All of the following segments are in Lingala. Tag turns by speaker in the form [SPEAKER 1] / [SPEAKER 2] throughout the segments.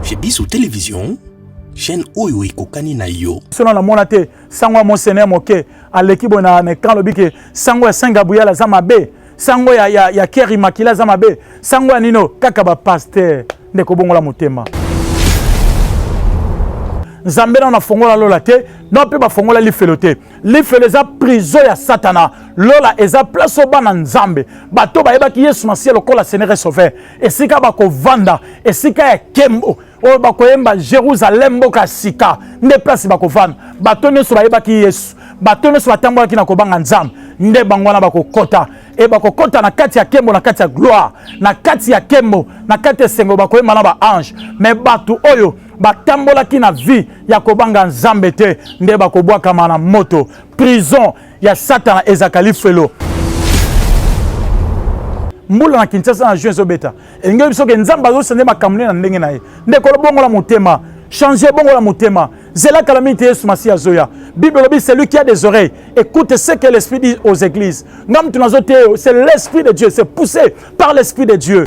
[SPEAKER 1] Chez Biso Télévision, chaîne oyo ekokani na yo.
[SPEAKER 2] Sono na mona te sango ya monseigneur moke aleki boye na écran alobi ke sango ya Saint Gabriel aza mabe, sango ya, ya, ya Keri Makila aza mabe, sango ya nino kaka ba pasteur ndeko bongola motema. Nzambe nano afongola lola te, no mpe bafongola lifelo te. Lifelo eza prison ya Satana, lola eza place oyo bana Nzambe bato bayebaki Yesu Masiya lokola Seigneur et Sauveur, esika bakovanda, esika ya kembo oyo bakoyemba Jerusalem mboka ya sika, nde place bakovanda. Bato nyonso bayebaki Yesu, bato nyonso batambolaki na kobanga Nzambe, nde bango wana bakokota e bakokota na kati ya kembo, na kati ya gloire, na kati ya kembo, na kati ya esengo, bakoyemba na ba ange. Mais bato oyo batambolaki na vie ya kobanga Nzambe te, nde bakobwakama na moto. Prison ya Satana ezaka lifelo. Mbula na Kinshasa na juin ezobeta, elingi biso ke Nzambe azosende makambo nde na ndenge na ye. Ndeko, bongola motema, changer, bongola motema, zela kala mingi te, Yesu Masiya azoya. Bible elobi, celui qui a des oreilles écoute ce que l'Esprit dit aux églises. Nga mutu nazoteya, c'est l'Esprit de Dieu, c'est poussé par l'Esprit de Dieu.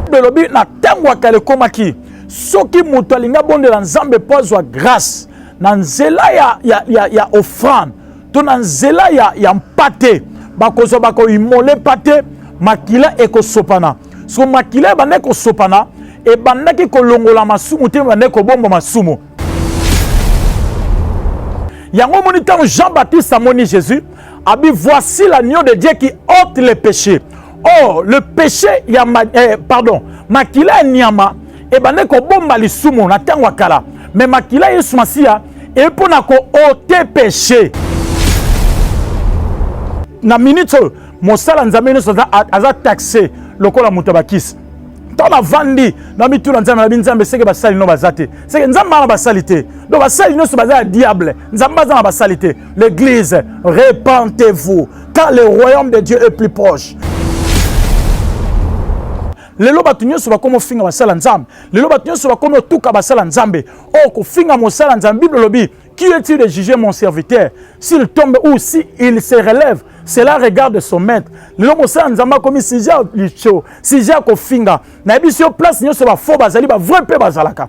[SPEAKER 2] Bible elobi na ntango ya kala ekomaki soki moto alingi abondela Nzambe mpo azwa grâce na nzela ya, ya, ya, ya offrande to na nzela ya, ya mpate, bakozwa bakoimole mpate, makila ekosopana. So makila ebandaki kosopana, ebandaki kolongola masumu te, ebandaki kobomba masumu. Yango omoni ntango Jean Baptiste amoni Jésus, abi voici l'agneau de Dieu qui ôte le péché. Or le péché ya ma, eh, pardon, makila ya nyama ebandaki kobomba lisumu na ntango ya kala, mais makila ya Yesu Masiya eye mpo na koôte péché. Na minute oyo mosala Nzambe nyonso aza, aza taxe lokola moto ya bakisi. Ntango navandi na mituna Nzambe, nabi Nzambe, seke basali no baza te, seke Nzambe ana basali te, donc basali nyonso baza ya diable, Nzambe aza na basali te. L'église, repentez-vous car le royaume de Dieu est plus proche. Lelo bato nyonso bakomi ofinga basala Nzambe, lelo bato nyonso bakomi otuka basala Nzambe. Oyo kofinga mosala Nzambe, Bible elobi, qui est-il de juger mon serviteur? S'il tombe ou si il se relève, cela regarde son maître. Lelo mosala Nzambe akomi sujet ya licho, sujet ya kofinga. Nayebisi yo, place nyonso ba faux bazali, ba vrai mpe bazalaka.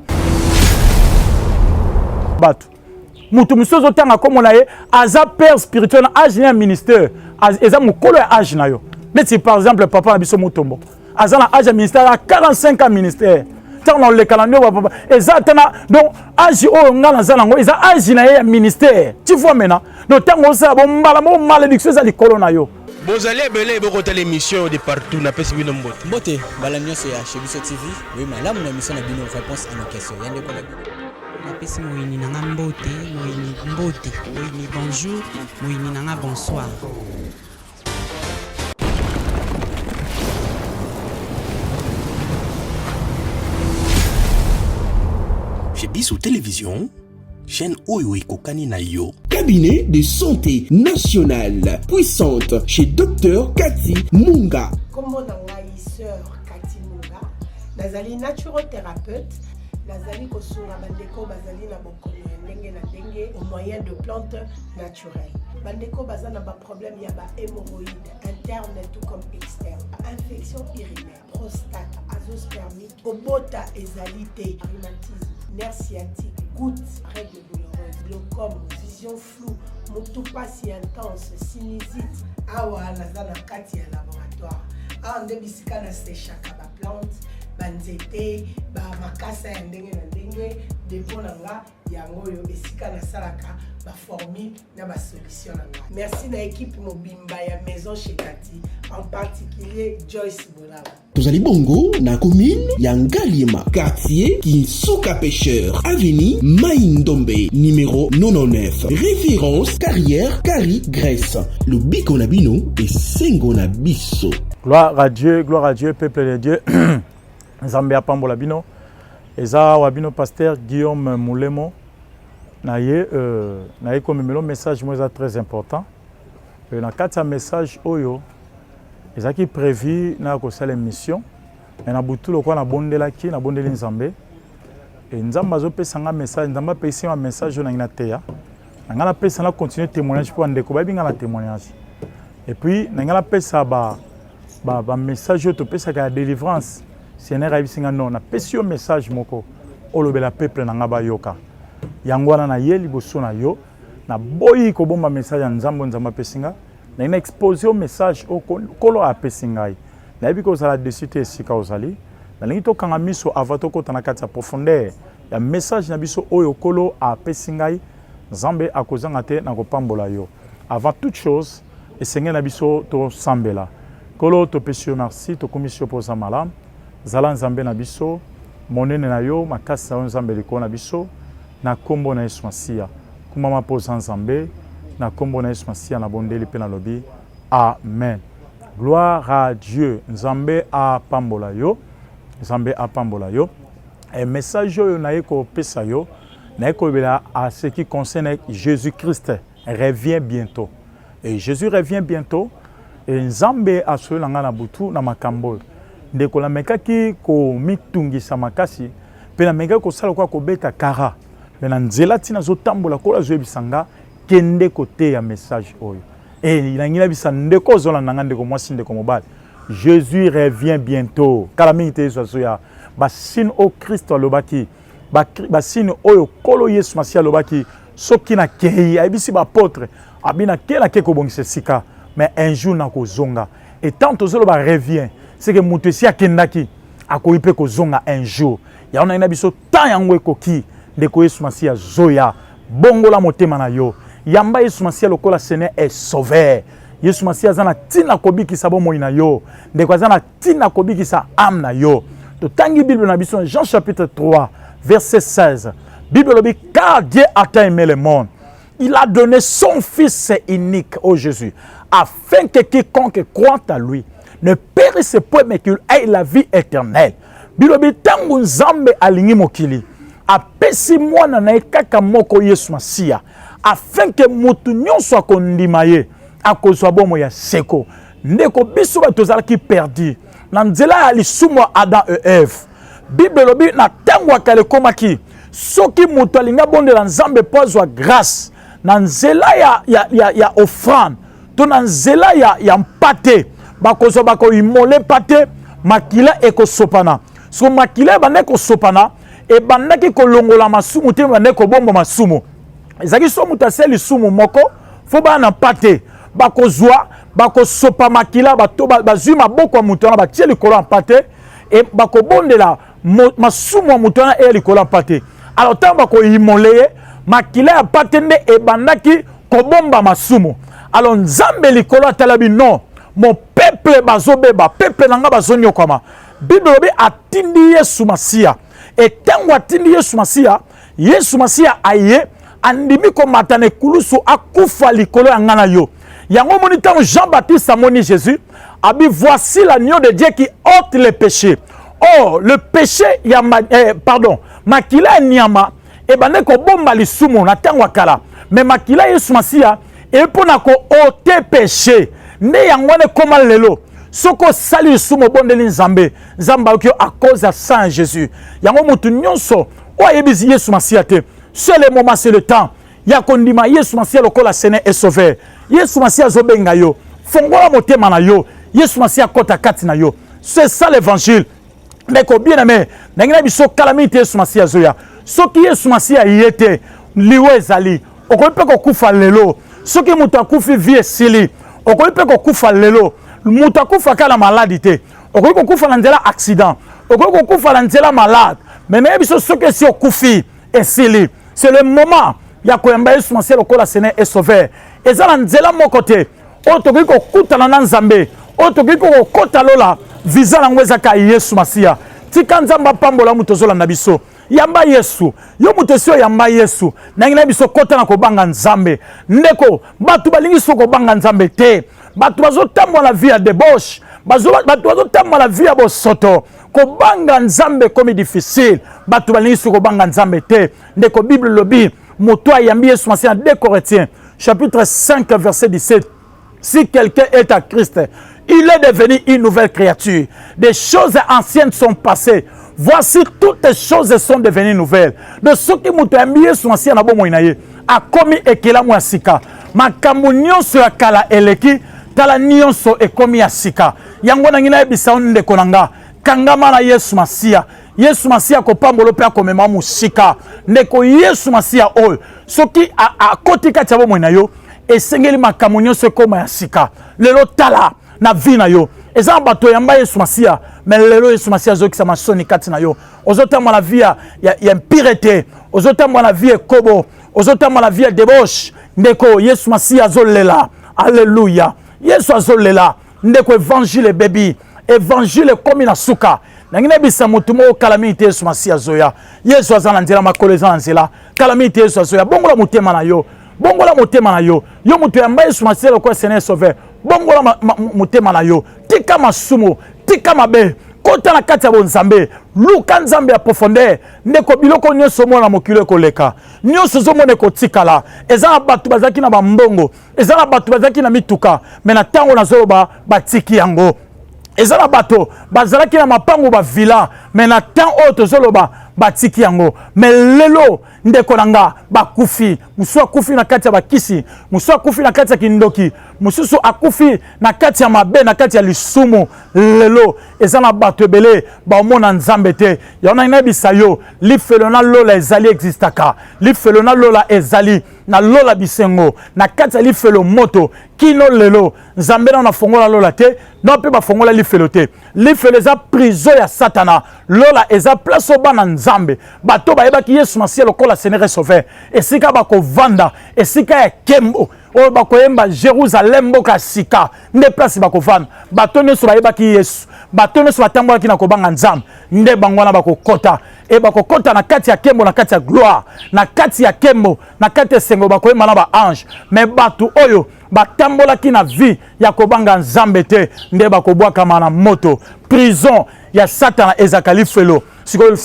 [SPEAKER 2] Bato moto mosusu ozotanga kombo na ye aza père spirituel na age ya ministère, eza mokolo ya age na yo. Neti par exemple papa na biso Mutombo aza na age ya ministère ya 45 ans ministère. Ntango na oleka na ndio papa eza ata na donc age oyo nga naza nango eza age na ye ya ministère. Tu vois maintenant, donc ntango osala bombala moko malédiction eza likolo na yo.
[SPEAKER 3] Bozali ebele bokotala émission de partout, napesi bino mbote.
[SPEAKER 4] Mbote mbala nyonso ya Chez Biso TV, oyo malamu na émission na bino réponse à nos questions. Ya ndeko na bino.
[SPEAKER 5] Napesi moyini na nga mbote, moyini mbote, moyini bonjour, moyini na nga bonsoir.
[SPEAKER 1] Chez Biso Télévision, chaîne oyo ekokani na yo.
[SPEAKER 6] Cabinet de santé nationale puissante chez Dr Cathy Munga.
[SPEAKER 7] Kombo na ngai sœur Cathy Munga, nazali naturothérapeute, nazali kosunga bandeko bazali na bokono ya ndenge na ndenge au moyen de plantes naturelles. Bandeko baza na ba problème ya ba hémorroïdes interne tout comme externe, infection urinaire, prostate, azoospermique, kobota ezali te, rhumatisme, nerf sciatique, goutte, règle douloureuse, glaucome, vision floue, mutu pasi intense, sinusite. Awa naza na kati ya laboratoire, awa nde bisika na sechaka ba plante, ba nzete, ba makasa ya ndenge na ndenge. Depot na nga yango oyo, esika nasalaka ba formule na ba solution na nga. Merci na équipe mobimba ya Maison Chez Cathy, en particulier Joyce Bolaba.
[SPEAKER 6] Tozali bongo na commune ya Ngaliema, quartier Kinsuka Pêcheur, avenue Mai Ndombe, numéro 99, référence carrière Kari Grèce. Lobiko na bino esengo na biso.
[SPEAKER 2] Gloire à Dieu, gloire à Dieu, peuple de Dieu. Nzambe apambola bino. Eza wa bino pasteur Guillaume Mulemo. Na ye na ye komemelo message mo eza très important. Na kati ya message oyo ezalaki prévu na kosala émission, mais na butu lokola nabondelaki, nabondeli Nzambe e Nzambe azopesa nga message, Nzambe apesi nga message oyo nangi nateya na ngai, napesa na continue témoignage mpo bandeko bayebi nga na témoignage, et puis na ngai napesa ba message oyo topesaka ya délivrance. Seigneur ayebisi nga non, napesi yo message moko olobela peuple na nga bayoka. Yango wana naye liboso na yo, naboyi kobomba message ya Nzambe oyo Nzambe apesi nga. Naye na expose yo message oyo Nkolo apesi ngai. Nayebi kozala deçu te esika ozali. Nalingi tokanga miso avant tokota na kati ya profondeur ya message na biso oyo Nkolo apesi ngai. Nzambe akozanga te na kopambola yo. Avant toute chose, esengeli na biso tosambela. Nkolo, topesi yo merci, tokumisi yo mpo oza malamu. Zala Nzambe na biso, monene na yo, makasi na yo Nzambe likolo na biso, na kombo na Yesu Masiya. Kumama mpo oza Nzambe, na kombo na Yesu Masiya nabondeli mpe nalobi amen. Gloire à Dieu. Nzambe apambola yo. Nzambe apambola yo. E message oyo naye kopesa yo, naye kolobela à ce qui concerne Jésus-Christ revient bientôt. Et Jésus revient bientôt. Et Nzambe asolola nga na butu na makambo oyo. Ndeko namekaki komitungisa makasi mpe namekaki kosala lokola kobeta kara. Me na nzela ntina azotambola kola azoyebisa nga kende koteya message oyo. Et nangi nabisa ndeko ozolanda nga ndeko mwasi ndeko mobali. Jésus revient bientôt. Kala mingi te Yesu azoya. Ba signe oyo Christ alobaki, ba signe oyo Nkolo Yesu Masiya alobaki, soki nakei, ayebisi ba apôtre, abi nake nake kobongisa esika, mais un jour nakozonga. Et tant tozoloba revient, c'est que moto esi akendaki, akoki mpe kozonga un jour. Yango nangi na biso temps yango ekoki, ndeko Yesu Masiya azoya. Bongola motema na yo. Yamba Yesu Masiya lokola Seigneur et Sauveur. Yesu Masiya aza na ntina kobikisa bomoi na yo. Ndeko aza na ntina kobikisa âme na yo. Totangi Bible na biso na Jean chapitre 3 verset 16. Bible elobi car Dieu a tant aimé le monde, il a donné son fils unique au Jésus, afin que quiconque croit à lui ne périsse point mais qu'il ait la vie éternelle. Bilobi ntango Nzambe alingi mokili, apesi mwana na ye kaka moko Yesu Masiya, afin que moto nyonso akondima ye akozwa bomoi ya seko. Ndeko, biso bato tozalaki perdu na nzela ya lisumu ya Adam et Ève. Bible elobi na ntango ya kala ekomaki soki moto alingi abondela Nzambe mpo azwa grâce na nzela ya offrande to na nzela ya mpate, bakozwa bakoimole mpate, makila ekosopana. So makila ebandaki kosopana, ebandaki kolongola masumu te, ebandaki kobomba masumu. Ezalaki so moto asali lisumu moko, fo bana na mpate bakozwa bakosopa makila, bato bazwi maboko ya moto wana batie likolo ya mpate, e bakobondela masumu ya moto wana eya likolo ya mpate. Alors ntango bakoimole ye, makila ya mpate nde ebandaki kobomba masumu. Alors Nzambe likolo atalabi non, mon peuple bazobeba, peuple na nga bazonyokwama. Bible elobi atindi Yesu Masiya. E ntango atindi Yesu Masiya, Yesu Masiya aye andimi komata na ekulusu akufa likolo ya nga na yo. Yango omoni ntango Jean-Baptiste amoni Jésus, abi voici l'agneau de Dieu qui ôte le péché. Or le péché ya ma, eh, pardon, makila ya nyama ebandaki kobomba lisumu na ntango ya kala, mais makila ya Yesu Masiya eye mpo na ko-ôter péché. Nde yango wana ekoma lelo soki osali lisumu obondeli Nzambe, Nzambe ayoki yo à cause ya sang ya Jésus. Yango moto nyonso oyo ayebi Yesu Masiya te, c'est le moment, c'est le temps ya kondima Yesu Masiya lokola Seigneur et Sauveur. Yesu Masiya azobenga yo, fongola motema na yo, Yesu Masiya akota kati na yo. C'est ça l'évangile. Ndeko bien aimé, ndenge na biso kala mingi te Yesu Masiya azoya. Soki Yesu Masiya ye te, liwa ezali. Okoki mpe kokufa lelo. Soki moto akufi, vie esili. Okoki mpe kokufa lelo. Moto akufa kaka na maladi te. Okoki kokufa na nzela accident. Okoki kokufa na nzela malade. Mais nayebi biso soki esi okufi, esili. C'est le moment ya koyamba Yesu Masiya lokola Seigneur et Sauveur. Eza na nzela moko te oyo tokoki kokutana na Nzambe, oyo tokoki kokota lola, visa nango eza kaka Yesu Masiya. Tika Nzambe apambola moto ozolanda biso. Yamba Yesu. Yo moto esi oyamba Yesu, nangi na biso kota na kobanga Nzambe. Ndeko, bato balingi so kobanga Nzambe te. Bato bazotambola na vie ya débauche, bato bazotambola na vie ya bosoto. Kobanga Nzambe ekomi difficile. Bato balingi so kobanga Nzambe te. Ndeko, Bible elobi moto ayambi Yesu Masiya na 2 Corinthiens chapitre 5 verset 17. Si quelqu'un est à Christ, il est devenu une nouvelle créature. Des choses anciennes sont passées. Voici toutes choses sont devenues nouvelles. De ce qui moto ayambi Yesu Masiya na bomoi na ye, akomi ekelamu ya sika. Makambo nyonso ya kala eleki, tala nyonso ekomi ya sika. Yango nangi nayebisa yo ndeko na nga, Kangama na Yesu Masiya. Yesu Masiya akopambola mpe akomema mosika. Ndeko, Yesu Masiya oyo soki akoti kati ya bomoi na yo, esengeli makambo nyonso ekoma ya sika. Lelo tala na vie na yo, eza na bato yamba Yesu Masiya, mais lelo Yesu Masiya azokisa masoni kati na yo. Ozotambola na vie ya impurete, ozotambola na vie ekobo, ozotambola na vie ya debauche. Ndeko, Yesu Masiya azolela. Alleluya, Yesu azolela. Ndeko, évangile ebebi, évangile ekomi na suka. Nangi nayebisa motu moko, kala mingi te Yesu Masiya azoya. Yesu aza na nzela, makolo eza na nzela. Kala mingi te Yesu azoya. Bongola motema na yo, bongola motema na yo. Yo moto yamba Yesu Masiya lokola Seigneur Sauveur, bongola motema na yo, tika masumu, tika mabe, kota na kati ya bonzambe, luka Nzambe ya profondeur. Ndeko, biloko nyonso omona na mokili ekoleka, nyonso ozomona ekotikala. Eza na bato bazalaki na bambongo, eza na bato bazalaki na mituka, me na ntango nazoloba batiki yango. Eza na bato bazalaki na mapango, bavilla, me na ntango oyo tozoloba batiki yango. Me lelo, ndeko na nga, bakufi. Mosusu akufi na kati ya bakisi, mosusu akufi na kati ya kindoki, mosusu akufi na kati ya mabe, na kati ya lisumu. Lelo eza na bato ebele baomona Nzambe te. Yango nangi nayebisa yo, lifelo na lola ezali, existaka. Lifelo na lola ezali. Na lola bisengo, na kati ya lifelo moto. Kino lelo Nzambe nano afongola lola te, no mpe bafongola lifelo te. Lifelo eza prison ya Satana. Lola eza place oyo bana Nzambe, bato bayebaki Yesu Masiya lokola Seigneur Sauveur, esika bakovanda, esika ya kembo oyo bakoyemba Jérusalem mboka sika, nde place bakovanda. Bato nyonso bayebaki Yesu, bato nyonso batambolaki na kobanga Nzambe, nde bango wana bakokota e bakokota na kati ya kembo, na kati ya gloire, na kati ya kembo, na kati ya esengo, bakoyemba na baange. Me bato oyo batambolaki na vie ya kobanga Nzambe te, nde bakobwakama na moto. Prison ya Satana ezalaka lifelo. Sikoyo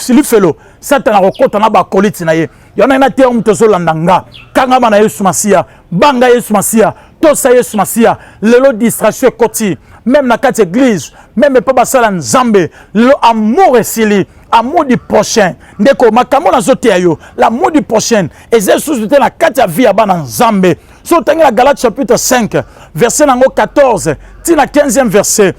[SPEAKER 2] lifelo, Satana akokɔta na bakoliti na ye. Yango na te, moto ozolanda nga, kangama na Yesu Masiya, banga Yesu Masiya, tosa Yesu Masiya. Lelo distraction ekoti même na kati église, même epa basala Nzambe. Lelo amour esili, amour du prochain. Ndeko, makambo nazoteya yo, l'amour du prochain eza lisusu te na kati ya vie ya bana Nzambe. So otangi na Galate chapitre 5, verset nango 14 ntina 15e verset,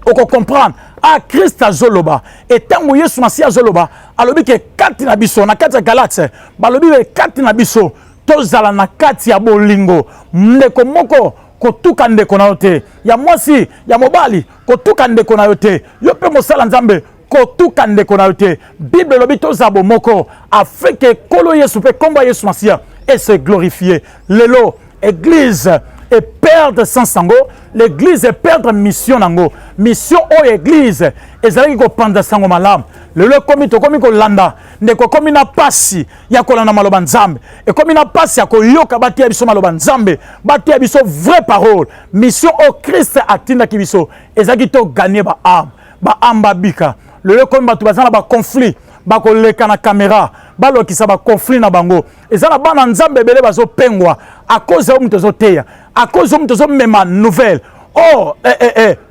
[SPEAKER 2] okocomprendre a Christ azoloba. Etango Yesu Masiya azoloba, alobi ke kati na biso, na kati ya Galate balobi ke kati na biso tozala na kati ya bolingo. Ndeko moko kotuka ndeko na yo te, ya mwasi, ya mobali, kotuka ndeko na yo te. Yo mpe mosala Nzambe, kotuka ndeko na yo te. Bible elobi tozala bomoko, afin ke Nkolo Yesu mpe nkombo ya Yesu Masiya ese glorifie. Lelo église eperdre sens yango, l'église eperdre mission nango. Mission oyo église ezalaki kopanza sango malamu, lelo ekomi tokomi kolanda. Ndeko, ekomi na pasi ya kolanda maloba Nzambe, ekomi na pasi ya koyoka bateya biso maloba Nzambe, bateya biso vraie parole. Mission oyo Christ atindaki biso ezalaki togagner baâme, baâme babika. Lelo ekomi bato baza na baconflit, bakoleka na caméra, balokisa baconflit na bango. Eza na bana Nzambe ebele bazopengwa à cause ya moto ezoteya, à cause ya moto ezomema nouvelle. Or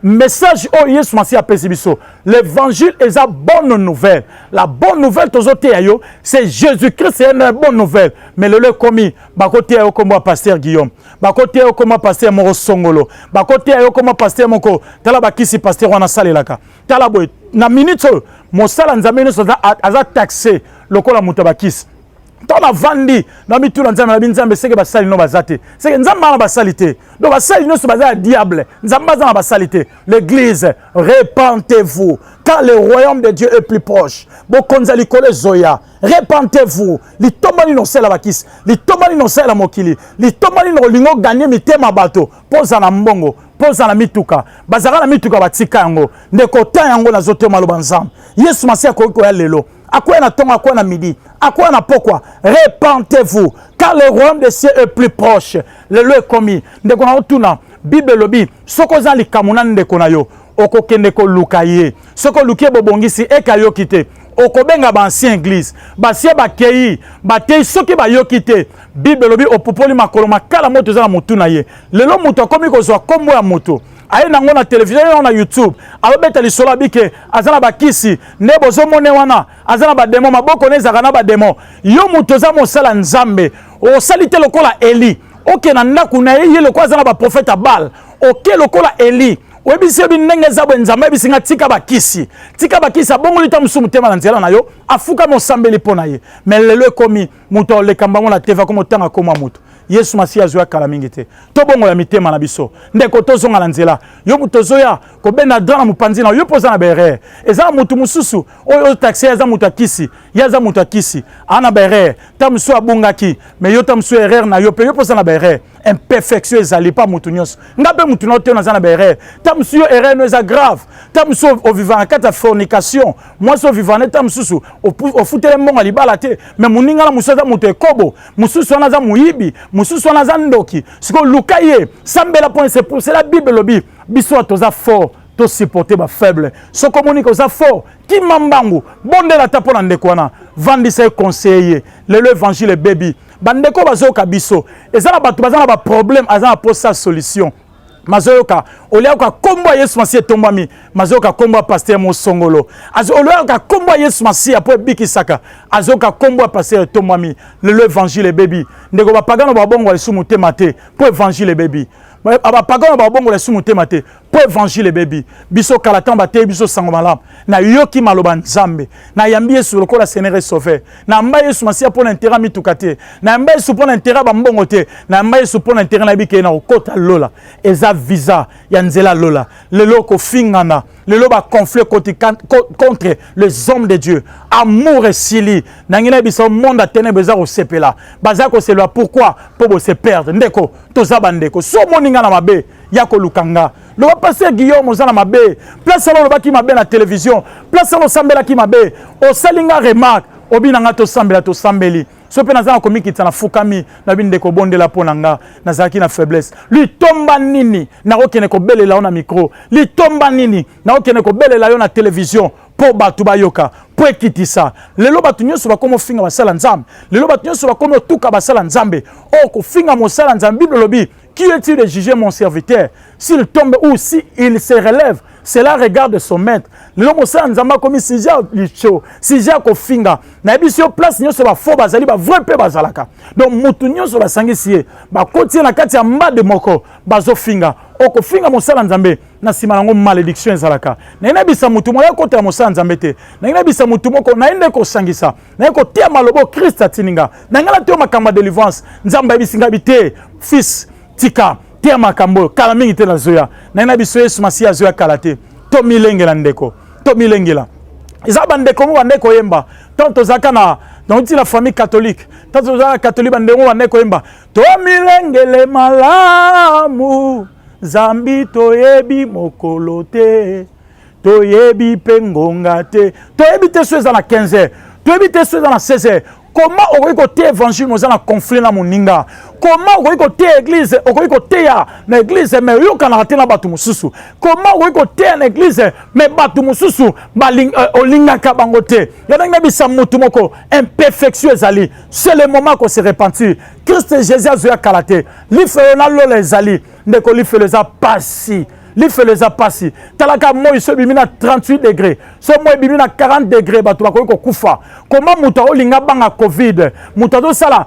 [SPEAKER 2] message oyo Yesu Masiya apesi biso, l'évangile, eza bonne nouvelle. La bonne nouvelle tozoteya yo, c'est Jésus Christ, c'est une bonne nouvelle. Mais lelo ekomi bakoteya yo kombo ya pasteur Guillaume, bakoteya yo kombo ya pasteur moko songolo, bakoteya yo kombo ya pasteur moko, tala bakisi pasteur wana asalelaka, tala boye. Na minute oyo mosala Nzambe nyonso aza taxe lokola moto ya bakisi. Ntango navandi na mituna Nzambe, nabi Nzambe, seke basali no baza te, seke Nzambe wana basali te, donc basali nyonso baza ya diable, Nzambe aza na basali te. L'église, repentez-vous, car le royaume de Dieu est plus proche. Bokonzi ya likolo ezoya. Repentez-vous. Litomba nini osala bakisi? Litomba nini osala mokili? Litomba nini olingi ogagner mitema bato mpo oza na mbongo, mpo oza na mituka? Bazalaka na mituka, batika yango. Ndeko, ta yango nazotema maloba Nzambe. Yesu Masiya akoki koya lelo, akoya na ntongo, akoya na midi, akoya na pokwa. Repentez-vous, car le royaume des cieux est plus proche. Lelo ekomi, ndeko na otuna, Bible elobi soki oza likambo na ndeko na yo, okokende koluka ye. Soki oluki ye, bobongisi, eke ayoki te, okobenga baancien église. Basie bakei, batei, soki bayoki te, Bible elobi opupoli makolo, makala moto eza na motu na ye. Lelo moto akomi kozwa nkombo ya moto, aye nango na televizio, aye nango na YouTube, alobeta lisolo, abike aza na bakisi, nde bozomone wana aza na bademo, maboko ne ezalaka na bademo. Yo moto oza mosala Nzambe, osali te lokola Eli, oke na ndako na ye, ye lokola aza na baprofete ya Baal, oke lokola Eli. Oyebisi yebi ndenge eza boye, Nzambe ayebisi nga tika bakisi, tika bakisi. Abongoli ta mosusu motema na nzela na yo, afukami, osambeli mpo na ye. Mais lelo ekomi moto aleka mbango na teva komo otanga koma moto. Yesu Masiya azwa kala mingi te. Tobongola mitema na biso, ndeko, tozonga na nzela. Yo moto ozoya kobenda drap na mopanzi na yo, mpo oza na baerreur. Eza na motu mosusu oyo otaxe, aza moto akisi, ye aza moto akisi, aa na baerreur. Ta mosusu abungaki, mais yo ta mosusu erreur na yo mpe, yo mpo oza na baerreur. Imperfection ezali pa motu nyonso. Nga mpe motu na yo te, naza na baerreur. Ta mosusu yo erreur no eza grave. Ta mosusu ovivaka na kati ya fornication, mwasi ovivaka ne, ta mosusu ofutele mbongo ya libala te, mais moninga na mosusu aza moto ekobo, mosusu wana aza moyibi, mosusu wana aza ndoki. Sikoyo luka ye, sambela mpo. C'est pour cela Bible elobi biso toza fort, tosupporte bafaible. Soki omoni koza fort, kima mbangu, bondela ata mpo na ndeko wana, vandisa ye, conseiller ye. Lelo évangile ebebi. Bandeko bazoyoka biso, eza na bato baza na baproblème, aza na posa solution. Mazoyoka oliayoka nkombo ya Yesu Masiya etombwami, mazoyoka nkombo ya pasteur Mosongolo, oliayoka nkombo ya Yesu Masiya mpo ebikisaka, azoyoka nkombo ya pasteur etombwami. Lelo évangile ebebi, ndeko. Bapagano babongola lisusu motema te mpo évangile ebebi. Bapagano babongola lisusu motema te mpo évangile ebebi. Biso kala, ntango bateyi biso sango malamu, nayoki maloba Nzambe, nayambi Yesu lokola Seigneur et Sauveur. Nayamba Yesu Masiya mpo na intérêt mituka te, nayamba Yesu mpo na intérêt bambongo te, nayamba Yesu mpo na intérêt nayebi ke na kokota lola. Eza visa ya nzela lola. Lelo kofingana, lelo baconflit ekoti contre les hommes de Dieu, amour esili. Nangi nayebisa, monde ya ténèbre eza kosepela, baza kosepela. Pourquoi? Mpo bose perdre. Ndeko, toza bandeko. So omoni nga na mabe, ya koluka nga, loba: "Pasteur Guillaume, oza na mabe place wana, olobaki mabe na télévision, place wana osambelaki mabe." Osali nga remarque, obi na nga tosambela, tosambeli. So mpe naza na komikitisa, nafukami na bi: "Ndeko, obondela mpo na nga, nazalaki na faiblesse." Litomba nini nakokende kobelela yo na micro? Litomba nini nakokende kobelela yo na télévision mpo bato bayoka, mpo ekitisa? Lelo bato nyonso bakomi ofinga basala Nzambe, lelo bato nyonso bakomi otuka basala Nzambe. Oyo kofinga mosala Nzambe, Bible elobi: "Qui es-tu de juger mon serviteur? S'il tombe ou si il se relève, cela regarde son maître." Lelo mosala Nzambe akomi sujet ya litio, sujet ya kofinga. Nayebi si yo, place nyonso bafaux bazali, bavrai mpe bazalaka. Donc motu nyonso basangisi ye, bakoti ye na kati ya mbade moko, bazofinga. Okofinga mosala Nzambe, na nsima nango malédiction ezalaka. Naye nayebisa motu moko, akotela mosala Nzambe te. Naye nayebisa motu moko, naye nde kosangisa, naye kotia maloba. Christ atindi nga na ngai nateyo makambo ya délivrance. Nzambe ayebisi ngai bi te: "Fils, tika teya makambo oyo, kala mingi te nazoya." Naye na biso, Yesu Masiya azoya kala te. Tomilengela, ndeko, tomilengela. Eza bandeko mo bande koyemba ntango tozalaka na nauti na famille catholique. Ntango tozalaka na catholique, bandeko bande koyemba: "Tomilengele malamu, zambi toyebi mokolo te, toyebi mpe ngonga te." Toyebi te so eza na 15 heures, toyebi te so eza na 16 heures. Koma okoki koteya évangile, oza na conflit na moninga? Koma okoki koteya église, okoki koteya na église, mais oyokanaka te na bato mosusu? Koma okoki koteya na église, mais bato mosusu olingaka bango te? Ya ndenge nayebisa motu moko, imperfection ezali. C'est le moment ko se repentir. Christ Jésus azoya kala te. Lifelo na lola ezali, ndeko. Lifelo eza pasi, lifelo eza pasi. Talaka moi, so ebimi na 38 degré, so moi ebimi na 40 degré, bato bakoki kokufa. Koma moto aolinga banga Covid, moto azosala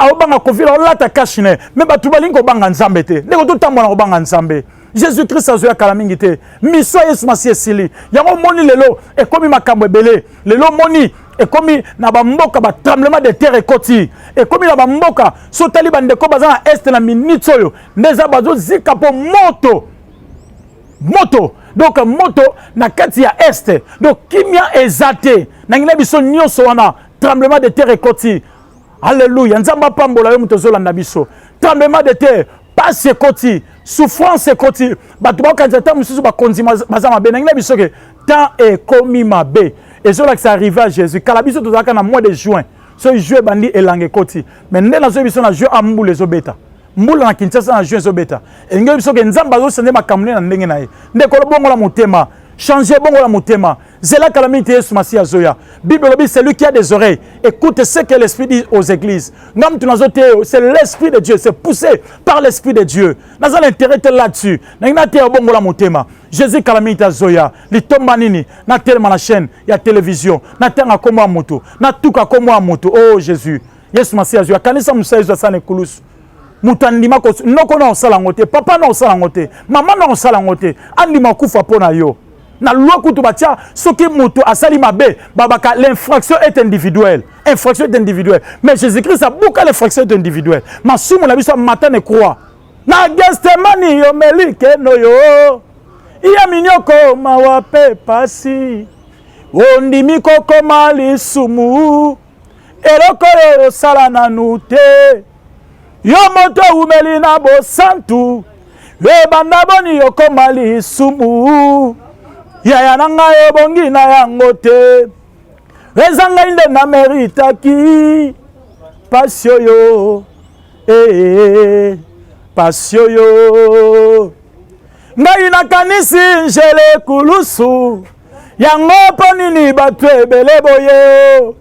[SPEAKER 2] aobanga Covid, aolata cache-nez, mais bato balingi kobanga Nzambe te. Ndeko, totambola na kobanga Nzambe. Jésus Christ azoya kala mingi te. Miso ya Yesu Masi esili. Yango omoni lelo ekomi makambo ebele. Lelo omoni ekomi na bamboka batremblement de terre ekoti, ekomi na bamboka. So otali bandeko baza na Est na minute oyo, nde eza bazozika mpo moto, moto, donc moto na kati ya Est. Donc kimia eza te. Nangi na biso nyonso wana, tremblement de terre ekoti. Alleluya, Nzambe apambola yo moto ozolanda biso. Tremblement de terre, pasi ekoti, souffrance ekoti. Bato bakokanisa ntango mosusu bakonzi baza mabe. Nangi na biso ke temps ekomi mabe, ezolakisa arrivée ya Jésus. Kala biso tozalaka na mois de juin, soki juin ebandi, elanga ekoti. Mais nde nazoyebi biso, na juin a mbula ezobeta, mbula na Kinshasa na juin ezobeta. Elingi biso ke Nzambe azosende makambo nde na ndenge na ye. Ndeko, bongola motema, change, bongola motema, zela kala mingi te, Yesu Masiya azoya. Bible elobi: "Celui qui a des oreilles écoute ce que l'Esprit dit aux églises." Nga mutu nazoteya yo, c'est l'Esprit de Dieu, c'est poussé par l'Esprit de Dieu. Naza na intérêt te là-dessus. Nangi nateya, bongola motema. Jésus kala mingi te azoya. Litomba nini natelema na chaîne ya télévision, natanga kombo ya moto, natuka kombo ya moto? Oh Jésus, Yesu Masiya azoya. Kanisa mosala Yesu asala na ekulusu. Moto andima noko na osala yango te, papa na osala yango te, mama na osala yango te, andima kufa mpo na yo. Na loi kutu batia soki moto asali mabe babaka l'infraction est individuelle, infraction est individuelle, mais Jésus-Christ abuka l'infraction est individuelle. Masumu na biso amata ne croix na Gethsemane, yomeli keno yo iya minyoko mawa pe pasi, ondimi kokoma lisumu, eloko oyo osala nanu te. Yo moto owumeli na bosantu, ebanda boni yokoma lisumu? Yaya na ngai, obongi na yango te. Eza ngai nde nameritaki pasi oyo, ee, pasi oyo. Ngai nakanisi njele kulusu yango, mpo nini bato ebele boye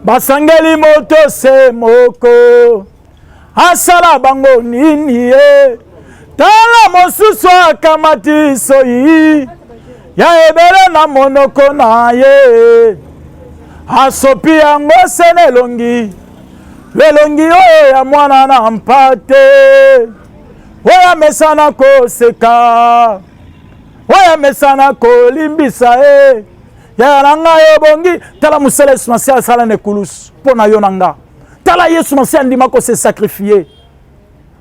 [SPEAKER 2] basangeli moto se moko? Asala bango nini ye? Tala mosusu akamati soyi ya ebele na monoko na ye, asopi yango se na elongi, elongi oyo ya mwana na mpate, oyo amesana koseka, oyo amesana kolimbisa ye. Yaya na ngai, ebongi. Tala mosala Yesu Masiya asala na ekulusu mpo na yo na nga. Tala Yesu Masiya andima kose sacrifier.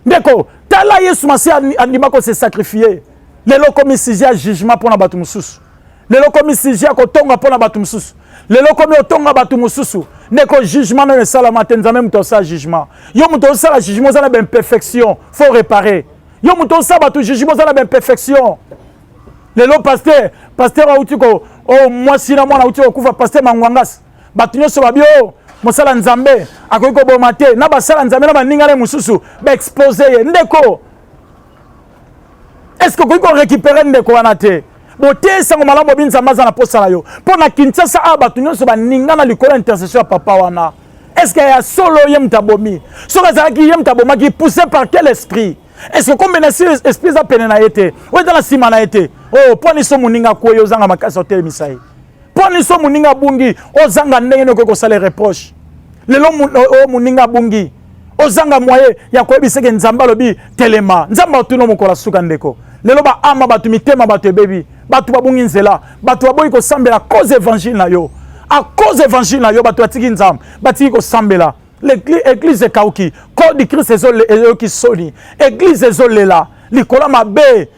[SPEAKER 2] Ndeko, tala Yesu Masiya andima kose sacrifier. Lelo okomi sujet ya jugement mpo na bato mosusu. Lelo okomi sujet ya kotonga mpo na bato mosusu. Lelo okomi otonga bato mosusu. Ndeko, jugement nano esalama te. Nzambe moto asala jugement. Yo moto osala jugement, oza na baimperfection, faut réparer. Yo moto osala bato jugement, oza na baimperfection. Lelo pasteur auti ko, oh, mwasi na mwana auti kokufa, pasteur Mangwangasi. Bato nyonso babi o mosala Nzambe akoki koboma te, na basala Nzambe na baninga na mosusu baexpose ye. Ndeko, est ce que okoki korécupere ndeko wana te? Bote sango malamu, obi Nzambe aza na posa na yo. Mpo na Kinshasa awa, bato nyonso baninga na likolo ya intercession ya papa wana. Est ce que ya solo ye moto abomi? Soki azalaki ye moto abomaki, poussé par quel esprit? Est ce que kombena si esprit eza pene na ye te, oyo eza na nsima na ye te? O mpo niso moninga akwei, ozanga makasi otelemisa ye? Mpo niso moninga abungi, ozanga ndenge nini okoki kosala reproche? Lelo oyo moninga abungi, ozanga moyen ya koyebisa ke Nzambe alobi telema. Nzambe atuna mokolo asuka. Ndeko, lelo baama bato, mitema bato ebebi, bato babungi nzela, bato baboyi kosambela cause évangile na yo. A cause évangile na yo, bato batiki Nzambe, batiki kosambela. L'église ekauki, corps du Christ ezoyoki soni, église ezolela likolo mabe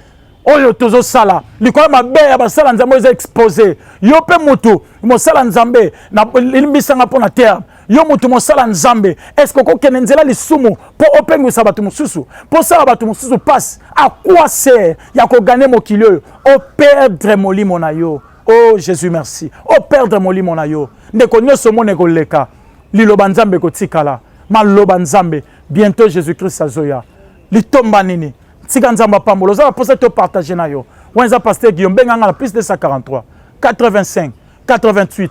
[SPEAKER 2] oyo tozosala, likolo mabe ya basala Nzambe oyo eza expose. Yo mpe motu mosala Nzambe, limbisanga mpo na terme, yo motu mosala Nzambe, est-ce okokende nzela lisumu mpo opengwisa bato mosusu, mpo osala bato mosusu mpasi? À quoi sert ya kogagner mokili oyo, operdre molimo na yo? Oh Jésus, merci. Operdre molimo na yo. Ndeko, nyonso omona ekoleka, liloba Nzambe ekotikala. Maloba Nzambe, bientôt Jésus Christ azoya. Litomba nini? Tika Nzambe apambola. Oza na mposa topartage na yo wana, eza pasteur Guillaume. Benganga na plus 243 85 88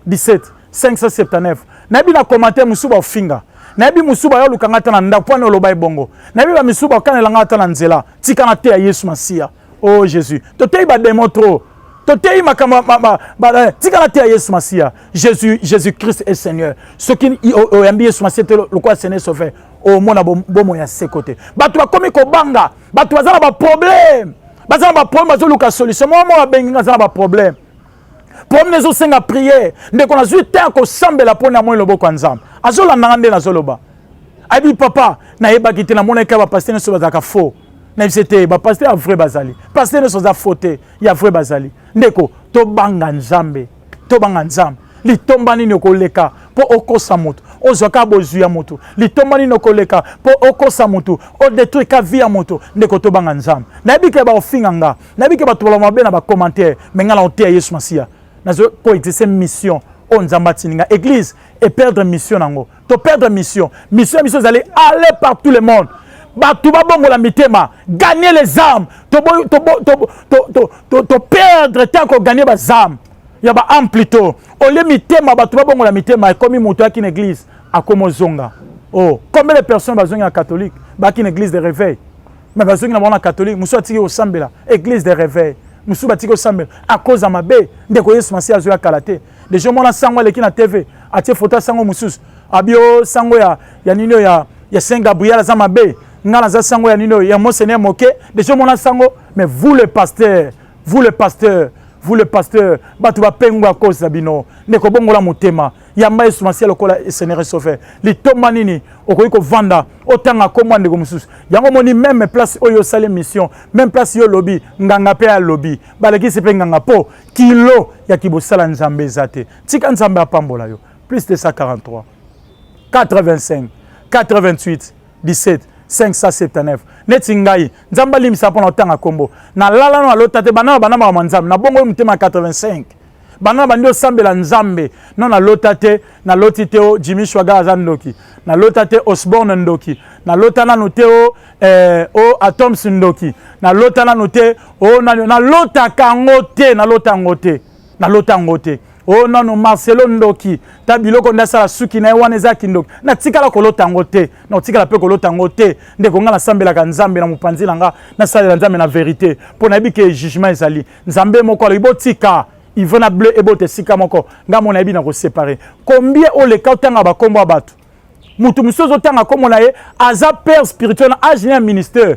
[SPEAKER 2] 17 579. Nayebi na commentaire mosusu baofinga, nayebi mosusu bayolukanga ata na ndako mpona oloba ebongo, nayebi bamisusu bakanelanga ata na nzela. Tika na te ya Yesu Masiya. Oh Jésus, toteyi bademo trop, toteyi makambo. Tika na te ya Yesu Masiya. Jésus, Jésus Christ est Seigneur. Soki oyambi Yesu Masiya te lokola Seigneur Sauveur, omona bomoi ya seko te. Bato bakomi kobanga, bato baza na baproblème, baza na baproblème, bazoluka solution. Moko moko abengi nga, aza na baproblème, problème ezosenga prière. Ndeko, nazwi te ya kosambela mpo na moi, loboko ya Nzambe azolandanga nde nazoloba. Ayebi papa, nayebaki te, namonaki kaka bapasteur nyonso bazalaka faux. Nayebisi te, bapasteur ya vrai bazali, pasteur nyonso aza faux te, ya vrai bazali. Ndeko, tobanga Nzambe, tobanga Nzambe. Litomba nini okoleka mpo okosa moto, ozwa kaka bozwi ya moto? Litomba nini okoleka mpo okosa moto, odétruire ka vie ya moto? Ndeko, tobanga Nzambe. Nayebi ke baofinga nga, nayebi ke bato baloba mabe na bacommentaire, me nga na oteya Yesu Masiya, nazo koexerce mission oyo Nzambe atindi nga. Église eperdre mission nango, toperdre mission. Mission ya biso ezali aller par tout le monde, bato babongola mitema, gagner les âmes. Toperdre te kogagner baâmes ya baâme plutôt olie mitema bato babongola mitema. Ekomi moto ayaki na église, akomi ozonga. Oh, combien de personnes bazongi na catholique, baki na église de réveil, mais bazongi na bango na catholique? Mosusu atiki kosambela église de réveil, mosusu batiki kosambela à cause ya mabe. Ndeko, Yesu Masiya azoya kala te. Deja omona sango aleki na TV, atie foto ya sango mosusu, abi o sango ya nini oyo ya Saint Gabriel aza mabe. Nga naza sango ya nini oyo ya monseigneur moke deja omona sango. Mais vous le pasteur, vous le pasteur, vous le pasteur, bato bapengwa ya cause na bino. Ndeko, bongola motema, yamba Yesu Masiya lokola Seigneur et Sauveur. Litomba nini okoki kovanda otanga kombo ya ndeko mosusu? Yango omoni, même place oyo osali mission, même place yo olobi, nganga mpe alobi, balekisi mpe nganga mpo kilo ya kibosala Nzambe eza te. Tika Nzambe apambola yo. Plus 243 85 88 17 579. Neti ngai, Nzambe alimbisa mpona otanga nkombo. Nalala no alota te. Bana bana makambo ya Nzambe, nabongo motema 85, banda na bandi osambela Nzambe, no nalota te, naloti te o Jimmy Swaga aza ndoki, nalota te Osborne ndoki, nalota nanu te o Atoms ndoki, nalota nanu te o nani, nalotaka yango te, nalota yango te, nalota yango te o nanu Marcelo ndoki, ta biloko nde asala suki na ye wana eza kindoki. Natikala kolota yango te, nakotikala mpe kolota yango te. Ndeko, nga nasambelaka Nzambe na mopanzi na nga, nasalela Nzambe na vérité, mpo nayebi ke jugement ezali. Nzambe moko alobi botika ivo na bleu ebota esika moko. Nga mo nayebi na koséparer. Combien oleka otanga bakombo ya bato, moto mosusu ozotanga nkombo na ye aza père spirituel na age ya ministère,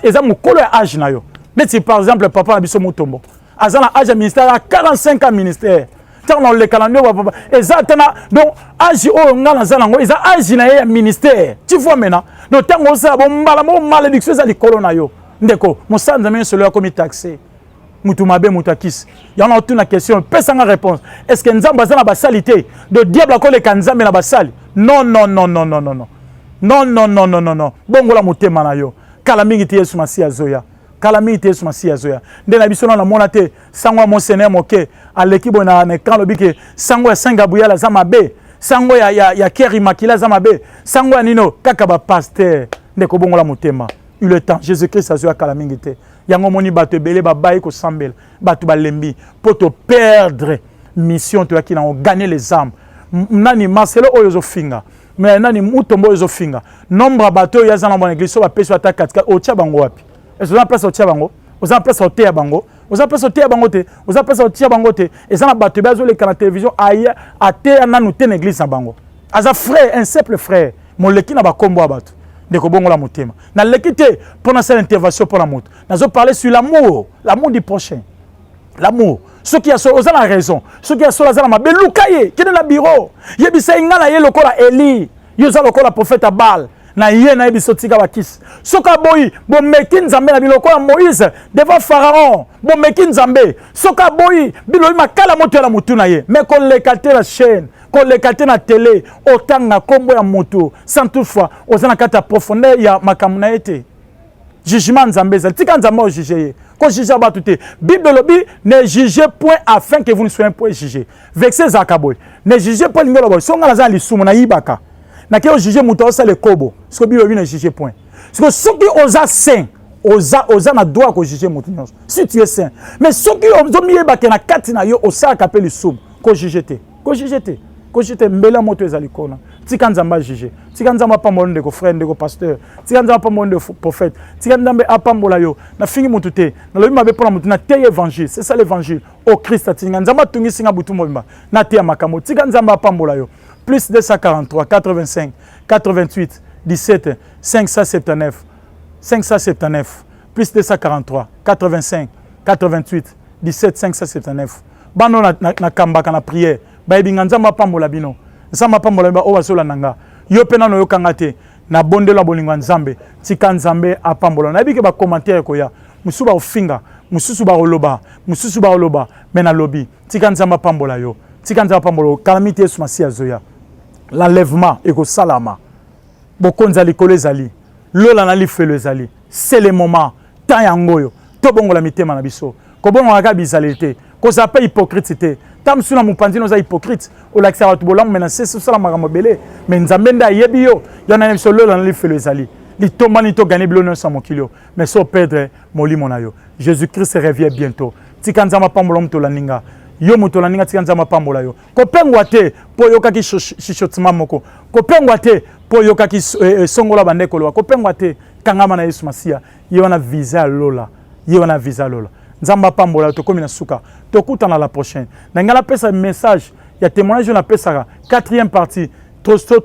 [SPEAKER 2] eza mokolo ya age na yo. Neti par exemple papa na biso Motombo aza na age ya ministère ya 45 ans ministère. Ntango na oleka na nde bapapa eza ata na, donc age oyo nga naza nango eza age na ye ya ministère, tu vois maintenant. Donc ntango osala bombala moko, malédiction eza likolo na yo. Ndeko, mosala Nzambe nyonso oyo akomi taxe mutu mabe, mutu akisi. Yango na otuna question, pesanga réponse: est ce que Nzambe aza na basali te? De diable akoleka Nzambe na basali? Non, non, non, non, non, non, non, non, non, non, non, non, non. Bongola motema na yo. Kala mingi te Yesu Masiya azoya, kala mingi te Yesu Masiya azoya. Nde na biso nano namona te sango ya monseigneur moke aleki boye na écran, alobi ke sango ya Saint Gabriel aza mabe, sango ya Keri Makila aza mabe, sango ya nino kaka bapasteur. Ndeko, bongola motema, il est temps. Jésus Christ azoya kala mingi te. Yango omoni bato ebele babayi kosambela, bato balembi mpo toperdre mission toyaki nango, gagner les âmes. Nani Marcelo oyo ozofinga, mais nani Mutombo oyo ozofinga, nombre ya bato oyo aza na bona église, so bapesi ata katikati, otia bango wapi? Oza na place otia bango? Oza na place oteya bango? Oza na place oteya bango te, oza na place otia bango te. Eza na bato ebe azoleka na télévision, aya ateya nanu te na église na bango. Aza frère, un simple frère moleki na bakombo ya bato. Ndeko, bongola motema. Naleki te mpo nasala intervention mpo na moto. Nazoparle sur l'amour, l'amour du prochain, l'amour. Soki ya solo oza na raison, soki ya solo aza na mabe, luka ye, kende na bureau, yebisa ye: nga na ye lokola Eli, yo oza lokola prophète Abal na ye, nayebi so tika bakisi. Soki aboyi, bomeki Nzambe na bino lokola Moïse devant Pharaon, bomeki Nzambe. Soki aboyi, bilobi makala moto ya na motu na ye. Mais koleka te na chaîne, koleka te na télé, otanga nkombo ya motu sans toutefois oza na kati ya profondeur ya makambo na ye te. Jugement Nzambe ezali, tika Nzambe ojuge ye. Kojuge bato te. Bible elobi: "Ne jugez point afin que vous ne soyez point jugé." Verset ezalaka boye: "Ne jugez point." Elingi oloba boye: so ngai naza na lisumu, nayibaka, nakei ojuge moto aosala ekobo. Siko Bible elobi: "Ne jugez point." Siko soki oza saint, oza na droit ya kojuge moto nyonso si tu es saint. Mais soki ozomiyebake na kati na yo osalaka mpe lisumu, kojuge te, kojuge te, kojuge te. Mbela moto ezali kona, tika Nzambe ajuge. Tika Nzambe apambola ndeko frère, ndeko pasteur. Tika Nzambe apambola ndeko prophète. Tika Nzambe apambola yo. Nafingi motu te, nalobi mabe mpona motu, nateyi évangile. C'est ça l'évangile au Christ. Atinga Nzambe atungisi nga butu mobimba, nateya makambo. Tika Nzambe apambola yo. Plus 243 85 88 17 579 579, plus 243 85 88 17 579. Bano nakambaka na prière, bayebi nga. Nzambe apambola bino, Nzambe apambola bino oyo bazolanda nga. Yo mpe nano oyokanga te, na bondelo ya bolingo ya Nzambe, tika Nzambe apambola. Nayebi ke bacommentaire ekoya, mosusu bakofinga, mosusu bakoloba, mosusu bakoloba, mais nalobi tika Nzambe apambola yo, tika Nzambe apambola yo. Kalami te, Yesu Masiya azoya, l'enlèvement ekosalama, bokonzi ya likolo ezali, lola na lifelo ezali. C'est le moment, temps yango oyo tobongola mitema na biso. Kobongola kaka bizaleli te, kozala mpe hypocrite te. Ta mosusu na mopanzi oza hypocrite, olakisaka bato bolamu, mais na sesi osala makambo ebele. Mais Nzambe nde ayebi yo. Yo na biso, lola na lifelo ezali. Litomba nini togagner bilo nyonso ya mokili oyo, mais so operdre molimo na yo? Jésus Christ revient bientôt. Tika Nzambe apambola moto olandi nga. Yo moto olandi nga, tika Nzambe apambola yo. Kopengwa te mpo oyokaki chuchotement moko, kopengwa te mpo oyokaki songola bande koloba, kopengwa te. Kangama na Yesu Masiya, ye wana visa ya lola, ye wana visa ya lola. Nzambe apambola yo. Tokómi na suka, tokutana la prochaine. Na ngai napesa message ya témoignage oyo napesaka, quatrième partie,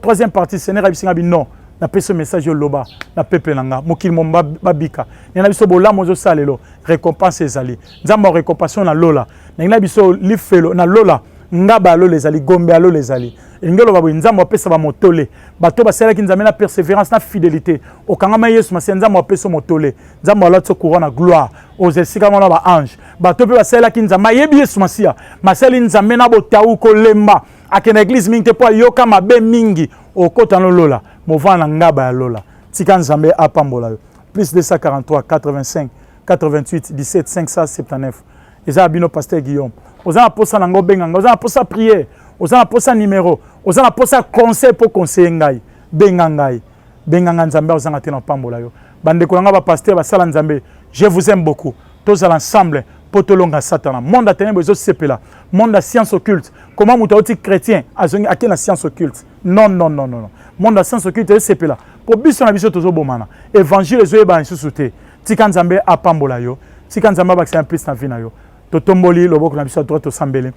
[SPEAKER 2] troisième partie. Seigneur ayebisi nga bi non. Napesi yo message, oloba na peuple na nga, mokili mo babika. Ndenge na biso bolamu ozosala lelo, récompense ezali. Nzambe ya récompense na lola. Ndenge na biso lifelo na lola, ngaba ya lola ezali, gombe ya lola ezali. Elingi oloba boye, Nzambe apesa bamotole bato basalaki Nzambe na persévérance, na fidélité. Okangama Yesu Masiya, Nzambe apesa motole, Nzambe alati couronne na gloire, oza esika mwana baange. Bato mpe basalelaki Nzambe, ayebi Yesu Masiya, basali Nzambe na botau, kolemba, akende église mingi te mpo ayoka mabe mingi, okota na lola, movanda na ngaba ya lola. Tika Nzambe apambola yo. +243 85 88 17 579. Eza ya bino pasteur Guillaume. Oza na posa na ngo, benga ngai. Oza na posa prière, oza na posa numéro, oza na posa conseil mpo conseiller ngai, benga ngai, benga ngai. Nzambe ozanga te na pambola yo. Bandeko na ngai bapasteur, basala Nzambe, je vous aime beaucoup. Tozala ensemble mpo tolonga Satana. Monde ya ténèbre ezosepela, monde ya science occulte. Comment moto auti chrétien, azongi, ake na science occulte? Non, non, non, non. Monde ya science occulte ezosepela mpo biso na biso tozobomana, évangile ezoyebana lisusu te. Tika Nzambe apambola yo, tika Nzambe abakisa plus na vie na yo. Totomboli loboko na biso ya droite, tosambeli.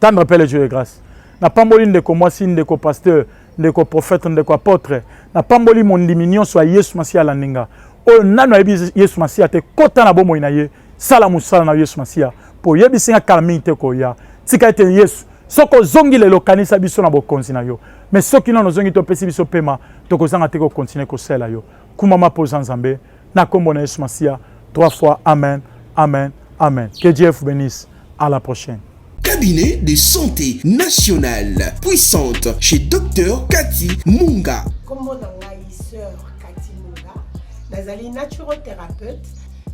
[SPEAKER 2] Tendre Père, le Dieu de grâce, napamboli ndeko mwasi, ndeko pasteur, ndeko prophète, ndeko apôtre. Napamboli mondimi nyonso ya Yesu Masiya alandi nga. Oyo nano ayebi Yesu Masiya te, kota na bomoi na ye, sala mosala na Yesu Masiya, mpo oyebisi nga kala mingi te koya. Tika ete Yesu, soki ozongi lelo, kanisa biso na bokonzi na yo. Mais soki nano ozongi, topesi biso pema, tokozanga te kocontinuer kosalela yo. Kumama mpoza Nzambe na nkombo na Yesu Masiya. Trois fois amen, amen, amen. Que Dieu vous bénisse, à la prochaine.
[SPEAKER 6] Cabinet de santé nationale puissante chez Dr Cathy Munga.
[SPEAKER 7] Kombo na ngai sœur Cathy Munga, nazali naturothérapeute,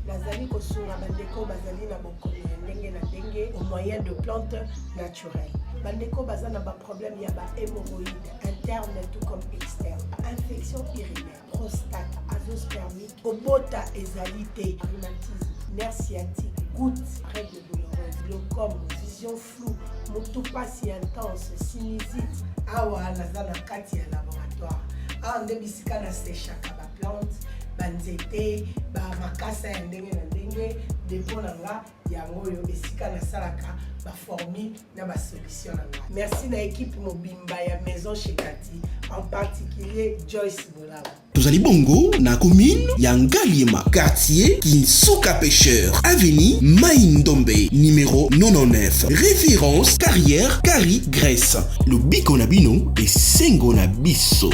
[SPEAKER 7] nazali kosunga bandeko bazali na bokono ya ndenge na ndenge au moyen de plantes naturelles. Bandeko baza na baproblème ya bahémorroïde interne tout comme externe, infection urinaire, prostate, azoospermie, kobota ezali te, rhumatisme, nerf sciatique, goutte, règle douloureuse, glaucome, vision floue, motu pasi intense, sinusite. Awa naza na kati ya laboratoire. Awa nde bisika nasechaka baplante, banzete, bamakasa ya ndenge na ndenge. Dépôt na nga yango oyo, esika nasalaka baformule na basolution na ngai. Merci na équipe mobimba ya Maison chez Kati, en particulier Joyce Bolaba.
[SPEAKER 6] Tozali bongo na commune ya Ngaliema, quartier Kinsuka Pêcheur, avenue Mai Ndombe, numéro 99, référence carrière Kari Grèce. Lobiko na bino, esengo na biso.